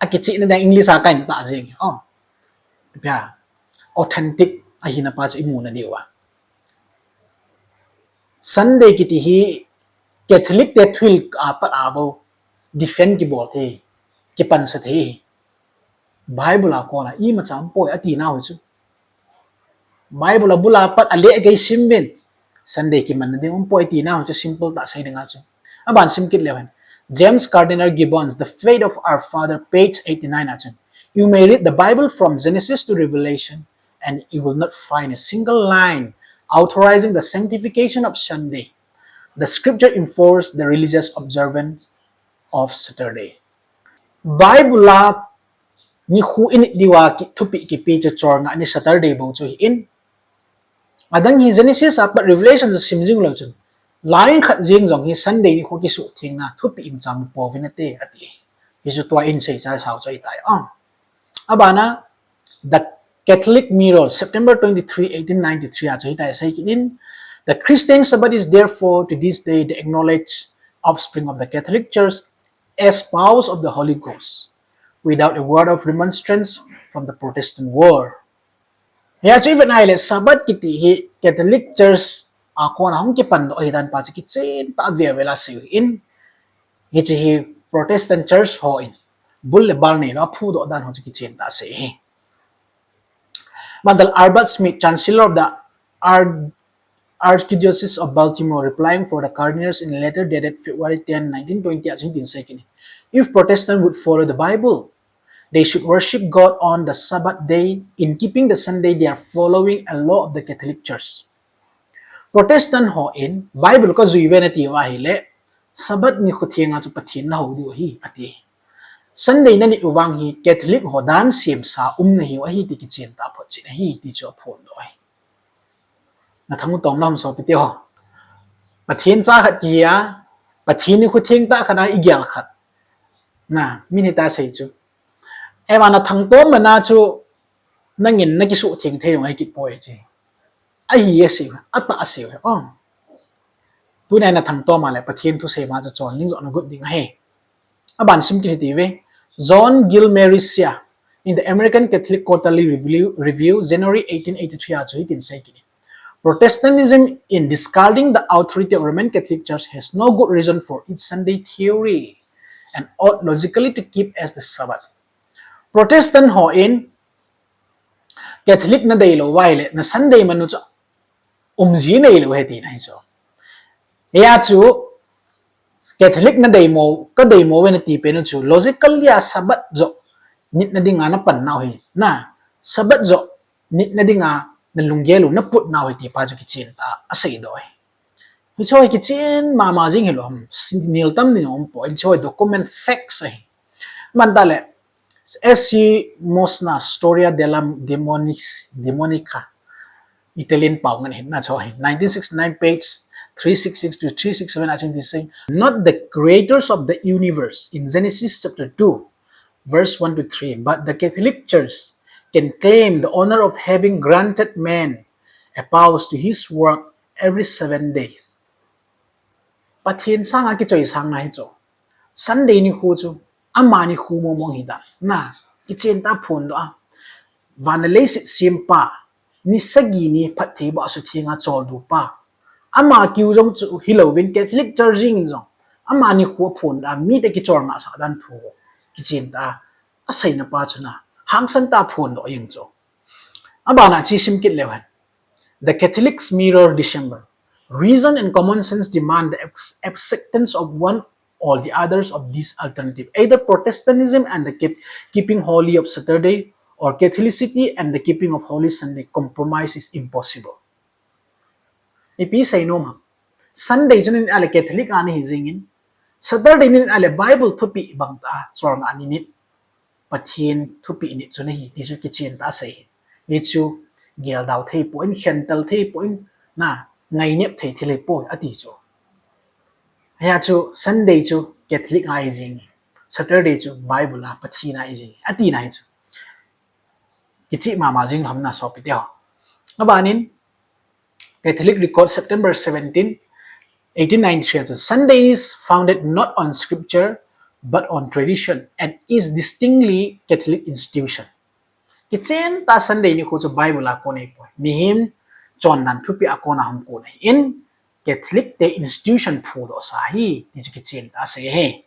Akichihna ding English a kahin tah jing. Oh. Pia. Authentic ahina pa chu imu nadiu a. Sunday kiti hi Catholic te thuhil a pat a bou defend kibol thei, kipansa thei. Bible a kona imacha umpoi atina ho chu. Bible a bul a pat a leh gei sim uvin. Sunday kimanna ding umpoi tina ho chu simple tah sei dinga chu. Aban sim kit leu hen. James Cardinal Gibbons, The Faith of Our Father, page eighty-nine a chun, you may read the Bible from Genesis to Revelation, and you will not find a single line authorizing the sanctification of Sunday. The scripture enforce the religious observance of Saturday. Bible a nikho init diuva ki, thupeh kipe chu Cholngah ni Saturday bou chu ahin. Adang hi Genesis a pat Revelation chu sim jing leu chun, line khat jeng jong hi Sunday nikho kisuhthengna thupeh imacha mu pouvin ate, ati. Hichu tua in seichai sao chu ahitai. Ah. Abana, The Catholic Mirror, September twenty-three, eighteen ninety-three a chu hitia asei kit in, the Christian Sabbath is therefore to this day the acknowledged offspring of the Catholic Church, espouse of the Holy Ghost, without a word of remonstrance from the Protestant world. Hia chu ivet nai le Sabbath kiti hi Catholic Church a kona hung kipandoh ahi dan pa chu kichen tah a veve la sei u ahin, hiche hi Protestant Church hon bul le bal neilou a phudoh dan ho chu kichen tah a sei ahi. Mandal Albert Smith, Chancellor of the Ar- Archdiocese of Baltimore, replying for the Cardinals in a letter dated February ten, nineteen twenty, a chu hitin asei kit in, if Protestant would follow the Bible, they should worship God on the Sabbath day. In keeping the Sunday, they are following a law of the Catholic Church. Protestant hon Bible kajui uve nati uva ahile, Sabbath nikho thenga chu Pathen nahou diu ahi, ati. Sunday nanit u vang hi Catholic ho dan semsa um nahiu ahi ti kichen tah a photchet ahi ti chu aphondoh ahi. Nathang u tom lam sopite ho. Pathen cha khat kihi a, Pathen nikho theng tah khat a igel khat. Na, min hita sei chu. Ema nathang tom mana chu nangin nakisuhtheng thei jong ahi kit poi chi. Ahi asei, atah asei. Oh. Tunia nathang tom a le Pathen thusei ma chu chon ling jo nagot ding ahi. Aban sim kit hite ve. John Gilmericia, in the American Catholic Quarterly Review, Review, January eighteen eighty-three a chu hitin asei kit in, Protestantism in discarding the authority of Roman Catholic Church has no good reason for its Sunday theory and ought logically to keep as the Sabbath. Protestant hon Catholic nadeilou uva ahile, na Sunday man u chu umji neilou ahi tina ahi chu. Hia chu Catholic nadeimo, kadeimo uve nati pen u chu logically a Sabbath joh nitna dinga napan nau ahi. Na, Sabbath joh nitna dinga nalunggel u naput nau ahi ti pa chu kichen tah a aseidoh ahi. Hiche hi kichen mama jing hilou ham, nel tam ding umpoi, hiche hi document facts ahi. Mantale, S C Mosna, Storia della Demonis- Demonica, Italian pao ngen hin na chu hi, nineteen sixty-nine, page three six six to three six seven, a chun hitin asei, not the creators of the universe in Genesis chapter two, verse one to three, but the Catholic Church can claim the honor of having granted man a pause to his work every seven days. Pathen sanga kichoisangna hi chu Sunday nikho chu ama nikho mong mong ahi dan na kichen tah a phondoh a, van le leiset sempa, ni sagi ni phattheiboh a sutheng'a choldo pa, ama kiu jong chu hilouvin Catholic Church jeng in jong ama nikho aphondoh a, mite kicholngah sah dan thu kichen tah a Aseina pa chu na, hangsan tah a phondoh jeng chu. Abana chu isim kit leu hen. The Catholics mirror December. Reason and common sense demand the ex- acceptance of one or the others of this alternative. Either Protestantism and the keep- keeping holy of Saturday or Catholicity and the keeping of Holy Sunday compromise is impossible. Ipi seinom ham. Sunday chu nit a le Catholic a nahi jingin, Saturday nit a le Bible thupi bang tah a cholngah a nit, Pathen thupi nit chu nahi ti chu kichen tah a asei hi. Hichu geldau thei poi, khentel thei poi, na, ngainep thei thil ahipoi ati chu. Hia chu Sunday chu Catholic a ahi jing, Saturday chu Bible a Pathen a ahi jing, ati na hi chu. Kicheh mama jing lou ham na sopite ho. Abanin, Catholic record September seventeen, eighteen ninety-three, chu, Sunday is founded not on scripture but on tradition and is distinctly Catholic institution. Kichen tah a Sunday nikho chu Bible a kon ahipoi. Mihem chondan thupi a kon a hung kon ahi. In Catholic te institution phudoh sa ahi ti chu kichen tah a asei ahi.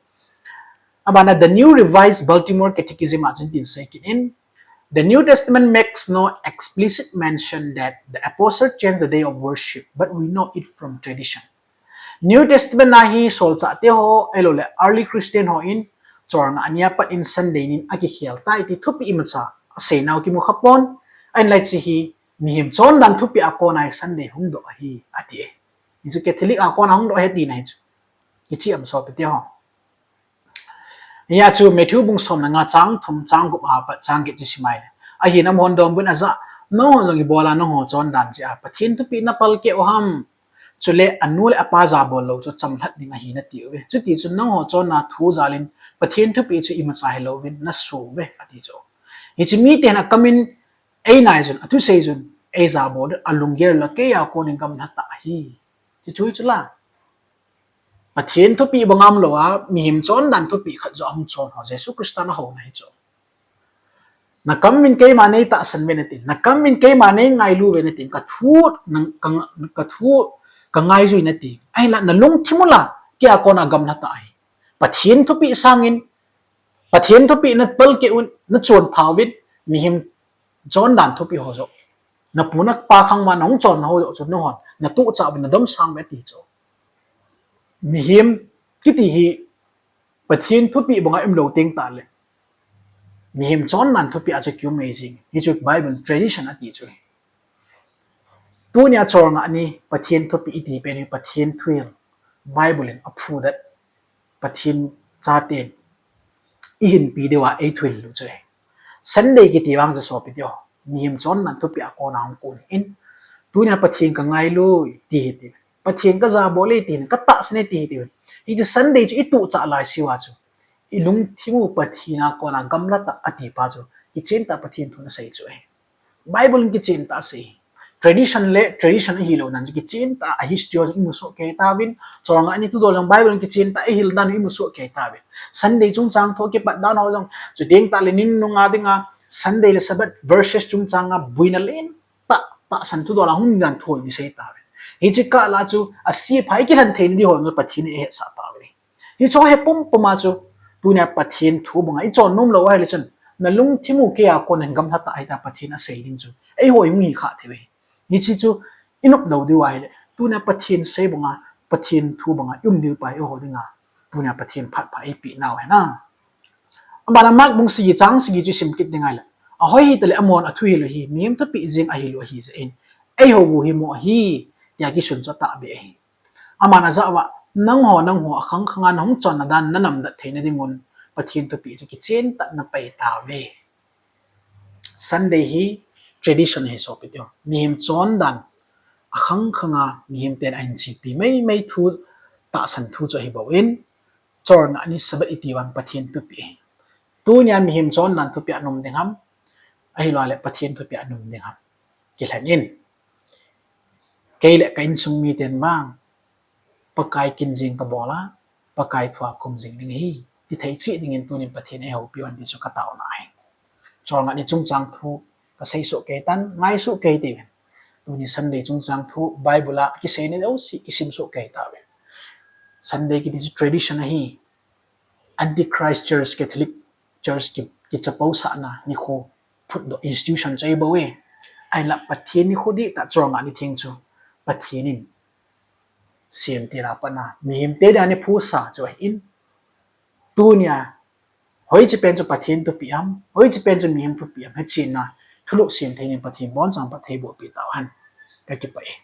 Abana The New Revised Baltimore Catechism a chun hitin asei kit in, The New Testament makes no explicit mention that the apostle changed the day of worship, but we know it from tradition. New Testament a hi solchah te ho, ahilou le early Christian hon cholngah ni a pat in Sunday nin akikhel tai ti thupi imacha asei nau kimu kha pon, ahinlah hiche hi mihem chondan thupi a kon a hi Sunday hung doh ahi ati e. Hichu Catholic a kon a hung doh ahi tina hi chu. Kicheh am sopite ho. Hia chu Matthew bung som le nga chang thum chang gup a pat chang get chu simai le. Ahin amahon donbut in ajah, nangho jong ibol a nangho chondan jeh a Pathen thupeh napalkeh u ham. Chule anu le apa jabol lou chu chamlhat ding ahi nati uve. Chuti chun nangho chonna thu jal in Pathen thupeh chu imacha hilouvin nasuh uve ati chu. Hiche miten akam in einai chun, athusei chun, eijabol, alunggel la keiya kon in gamla tah ahi. Chuchu chu la. Pathen thupeh bang umlou a, mihem chondan thupeh khat joh ahung chon ho, Jesu Christa nahouna hi chu. Nakam in keima neitahsan uve natin, nakam in keima neingailu uve natin, kathu, na, ka, kathu, kangaijui natin. Ahinlah, nalungthim u la, keiya kon a gamla tah ahi. Pathen thupeh sangin, Pathen thupeh napalkeh un, nachon thauvin, mihem chondan thupeh ho joh. Napu napa khang ma nahung chonna ho joh chu nahon, natuhchah uvin, nadomsang uve ati chu. Mihem kiti hi Pathen thupeh banga umlou teng tah le, mihem chondan thupeh a chu kium ahi jing. Hichu Bible tradition ati chu. Tunia cholngah ni Pathen thupeh iti pen hi Pathen thuhil, Bible in aphudet, Pathen chaten ihinpi diuva eithuhil u chu ahi. Sunday kiti vang chu sopite ho, mihem chondan thupeh a kon a hung kon in, tunia Pathen kangailui ti hite, Pathen kajabol e ti hite, katahsan e ti hite. Hichu Sunday chu ituhchah laiseuva chu, ilungthim u Pathen a kon a gamla tah ati pa chu, kichen tah a Pathen thu nasei chu ahi. Bible in kichen tah a asei. Tradition le tradition ahilou nan chu kichen tah a history ho jong imu soh kei tauvin, cholngah ni thudoh jong Bible in kichen tah a ahil dan imu soh kei tauvin. Sunday chungchang thu akipat dan ho jong, chuteng tah le nin nunga dinga Sunday le Sabbath verses chungchang a boina lentah, tahsan thudoh la hung dan thu ho isei tauvin. Hiche kah la chu asephai kilhen theina ding ho jong Pathen in eihetsah tauvin. Hiche ho hi pumpum a chu, tunia Pathen thu banga ichon nom lou ahile chun, nalungthim u keiya kon in gamla tah ahi tia Pathen asei ding chu, eiho ihung hi kha thei uve. Hiche chu inop lou diu ahile, tunia Pathen sei banga, Pathen thu banga ium diu pa eiho dinga, tunia Pathen phat pha eipeh nau ahi na. Abana Mark bung sagi chang sagi chu isim kit ding ahile, ahoi hitale amahon athuhil u hi mihem thupeh jeng ahil u ahi jeh in, eiho u hi mo ahi, tia kisun chu atahbeh ahi. Aman ajah uva, nangho, nangho akhang khanga nahung chonna dan nanamdet theina dingun, Pathen thupeh chu kichen tah a napei tauve. Sunday hi tradition ahi sopite ho. Mihem chondan akhang khanga mihem ten ahin chepi meimei thu, tahsan thu chu ahi bou in, cholngah ni Sabbath iti vang Pathen thupeh ahi. Tunia mihem chondan thupeh a nom ding ham, ahilou le Pathen thupeh a nom ding ham, kilhen in. Kei le ka insung miten vang, Pakai kin jing kabol a, Pakai thu a kum jing ding ahi, ti thei cheh dingin tunin Pathen in eihoupi u hen ti chu kataona ahi. Cholngah ni chungchang thu kasei soh kei tan, ngai soh kei uvin. Tuni Sunday chungchang thu Bible a kiseina jouse isim soh kei tauvin. Sunday kiti chu tradition ahi. Antichrist Church, Catholic Church ki, kichapousahna nikho phutdoh institution chu ahibou e. Ahinla Pathen nikho dihtah chu Chonga ni theng chu Pathen in semtil a pat a mihemte dia ana phusa chu ahin, tunia hoiche pen chu Pathen thupeh ham, hoiche pen chu mihem thupeh ham, hiche a thulhuh semthei in Pathen bonchauva phattheiboh peh tauhen. Kakipah e.